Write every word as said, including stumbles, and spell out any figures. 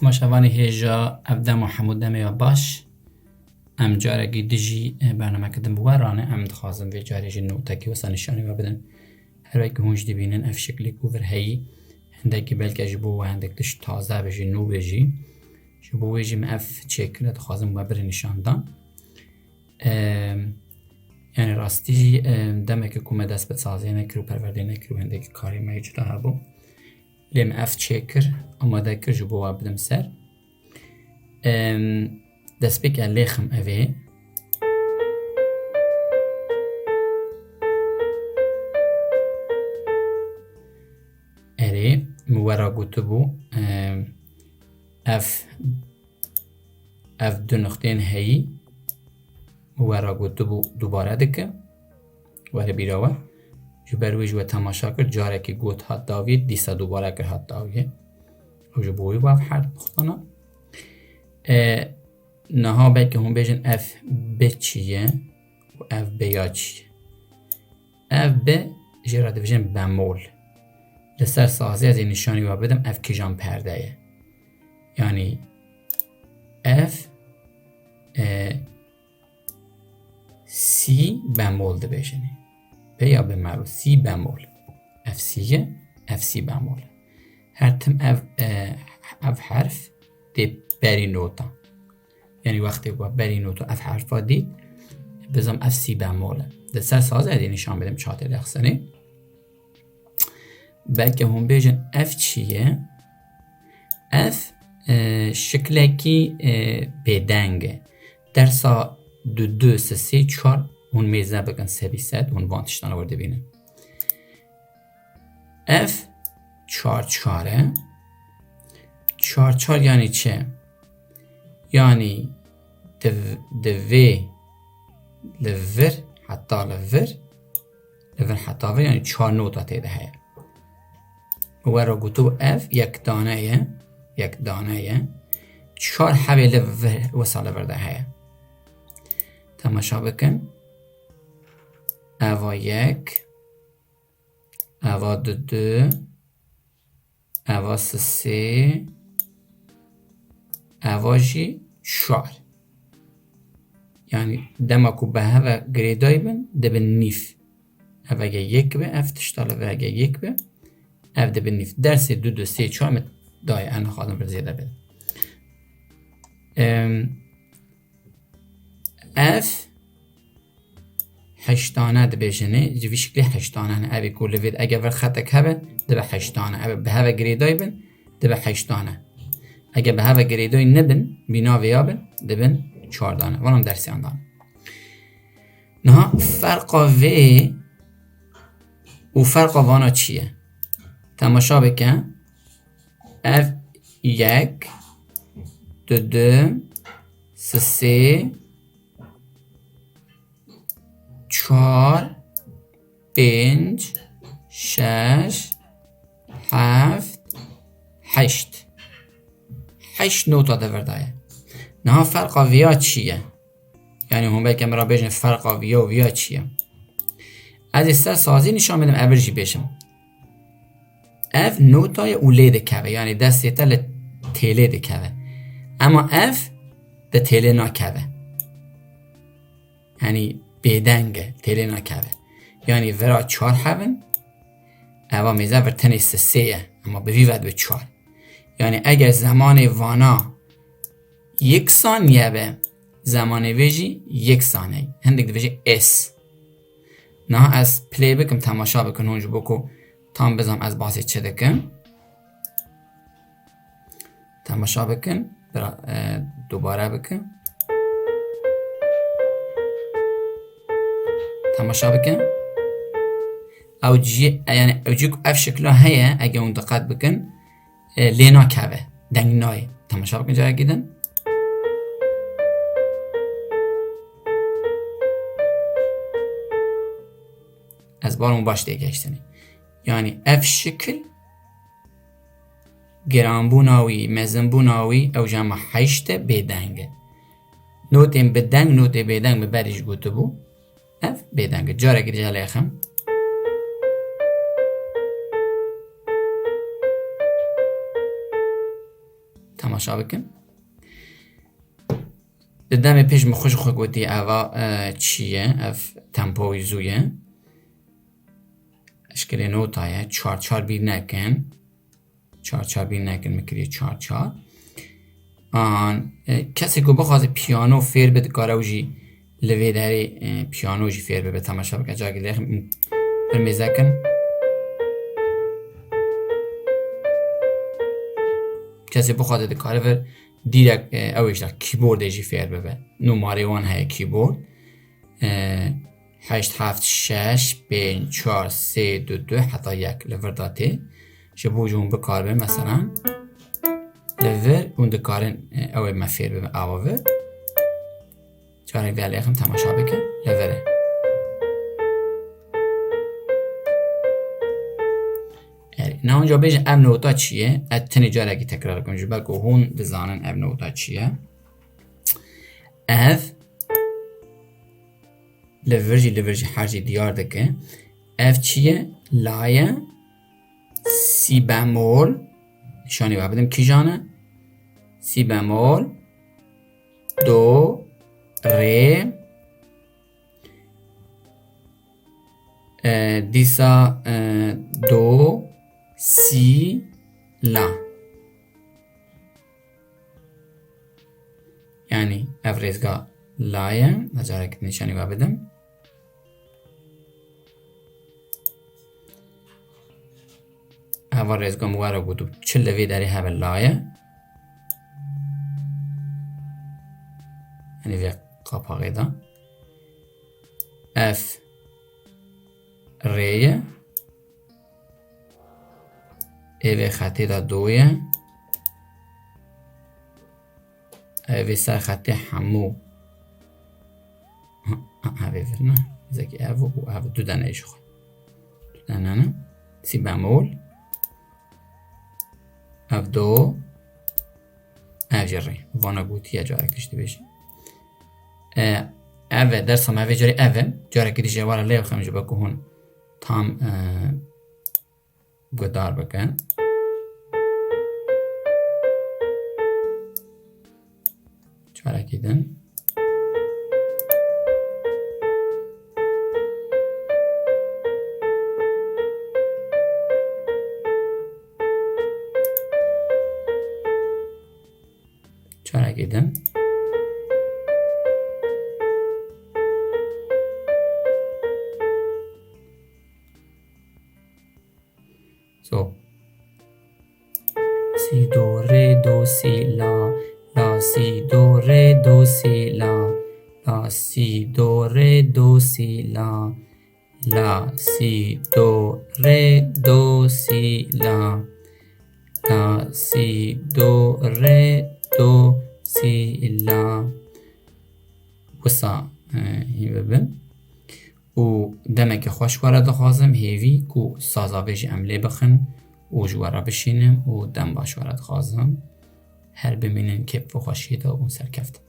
Temaşevanê hêja, ev dema hemû demê we baş. Em carekî dijî, e, bernameke din bi we rane. Em dixwazin vê carê jî notekî wisa nîşanî we bidin. Her wekî hûn jî dibînin ev şiklê ku vir heyî, hindekî belke ji bo we hindik tişt taze be jî, nû be jî. Ji bo wê jî me ev çêkirine dixwazim we birin nîşandan. Em, yani rastî jî, em, demeke ku me dest bi saziyê nekir û perwerdeyê nekir û hindekî karê me yê cuda hebû. Lê me ev çêkir, amade kir ji bo we bidim ser. Em, destpêk ez lêxim evê. Erê, min we re gotibû, em, ev, ev du nuqtên heyî min we re gotibû dubare dike. Were bîra we. Ji ber wê ji we temaşa kir, carekî got hat dawiyê, dîsa dubare kir hat dawiyê. Ew ji bo wî bû ev her nuqtana. E, niha belkî hûn bêjin ev B çi ye û ev B ya çi ye? Ev B jê re dibêjin bemol. Li ser sazê ez ê nîşanî we bidim, ev kîjan perde ye. Yanî ev, e, sî bemol dibêjin. P ya bemol, sî bemol. Ev sî ye, ev sî bemol. Her tim ev, e, ev herf tê berî nota. Yanî wextê ku berî nota ev herfa dît, bizam ev sî bemol e. Di ser sazê ez ê nîşan bidim çawa tê lêxistinê. Belkî hûn bêjin, ev çi ye? Ev, e, şiklekî, e, bêdeng e. Dersa du, du, sê, sê, çar hûn mêze bikin sedî sed, hûn van tiştana wir dibînin. Ev çar çar e. Çar çar yanî çi? Yanî di, di vê li vir heta li vir, li vir heta vir, yanî çar nota tê de heye. We re gotibû ev yek dane ye, yek dane ye. Çar hebê li vir, wisa li vir de heye. Temaşa bikin. Eva yek, eva du du, eva sisê, eva jî çar. Yanî dema ku bi hev ve girêdayî bin, dibin nîv. Ev hege yek be, ev tişta li vir hege yek be, ev dibin nîv. Dersê du du sê çar min daye, em nexwazin vir zêde bin. Em, Ev heştane dibêjinê, ji vî şiklê heştane ne. Ev ê ku li vê, eger vir xetek hebe, dibe heştane. Ev bi heve girêdayî bin, dibe heştane. Eger bi heve girêdayî nebin, bîna vêya bin, dibin çardane. Vana em dersiyan dan. Niha ferqa vê û ferqa vana çi ye? Temaşa bike. Ev yek, du, du, sisê, çar, pênc, şeş, heft, heşt. Heşt nota di vir de ye. Niha ferqa viya çi ye? Yanî hûn belkî min re bêjin ferqa viya û viya çi ye? Ez ê ser sazî nîşan bidim, ev jî bêjim. Ev nota ye û lê dikeve, yanî destê te li têlê dikeve. Ema ev di têlê nakeve. Yanî bêdeng e, têlê nakeve. Yanî vira çar hebin, eva mêze vir tenê sisê ye, ema bi vî ve dibe çar. Yanî eger zemanê vana yeksan ye be, zemanê vê jî yeksan e. Hindik dibêje S. Niha ez play bikim, temaşa bikin hûn ji bo ku tam bizam ez basê çi dikim. Temaşa bikin, bira, e, dubare bikin. Temaşa bikin. Ew cî, e, yani ew cî ku ev şikla heye, eger hûn diqet bikin, e, lê nakeve, deng nayê. Temaşa bikin carekî din. Ez barum baş têgehiştinê. Yani ev şikil giranbûna wî, mezinbûna wî, ew ji hema heşt e, bêdeng e. Notên bi deng, notê bêdeng min berî jî gotibû. Ev bêdeng e. Carekî dî lêxim. temaşa bikin. Di demê pêş min xwe ji xwe gotî, eva, e, çi ye? Ev tempoyî zû ye. Eşkerê nota ye. Çar çar bîr nekin. Çar çar bîr nekin, min kiriye çar çar. An, e, kesê ku bixwaze piyano fêr be, dikare ew jî li vê derê, e, piyano jî fêr bibe. Temaşa bike, careke dixim, pir mêze kin. Kesê bixwaze dikare vir direkt, e, ew ê ji keyboardê jî fêr bibe. Numarê wan heye keyboard. E, heşt heft şeş pênc çar sê du du heta yek li vir de tê. Ji bo jî hûn bikaribin, mesela, li vir hûn dikarin, e, ew ê me fêr bibe ava vir. Carek vêya lêxim temaşa bikin, li vir e. Erê, ne hûn ca bêjin ev nota çi ye? Ez tenê carekî tekrar bikim, ji ber ku hûn dizanin ev nota çi ye. Ev li vir jî, li vir jî her jî diyar dike. Ev çi ye? La ye. Si bemol. Nîşanî we bidim kîjan e? Si bemol. Do. Rê. E, dîsa, e, do. Si. La. Yanî ev rêzga la ye. Ez careke nîşanî we bidim. Eva rêzga min we re got, çi li vê derê hebe la ye. Yanî vê qapaxê de. Ev rê ye. Ê vê xetê de do ye. Ê vê ser xetê hemû. Ha, ha, ha, vê vir ne. Zeki ev û ev du dene ji xwe. Du dene ne. Si bemol. Ev do. Ev jî rê. Vana gotiye, carek tişt dibêje. E, ev e, dersa me vê carê ev e. Carekî dî jê were lê bixim ji bo ku hûn tam, e, guhdar bikin. Carekî din. Carekî din. So. Si, do, rê, do, si, la. La, si, do, rê, do, si, la. La, si, do, rê, do, si, la. La, si, do, rê, do, si, la. La, si, do, rê, do, si, la. Wisa, e, hîn bibin. Û demeke xweş we re dixwazim, hêvî ku saza vê jî em lê bixin û ji we re bişînim û dem baş we re dixwazim. Her bimînin kêf û xweşiyê de û serkeftin.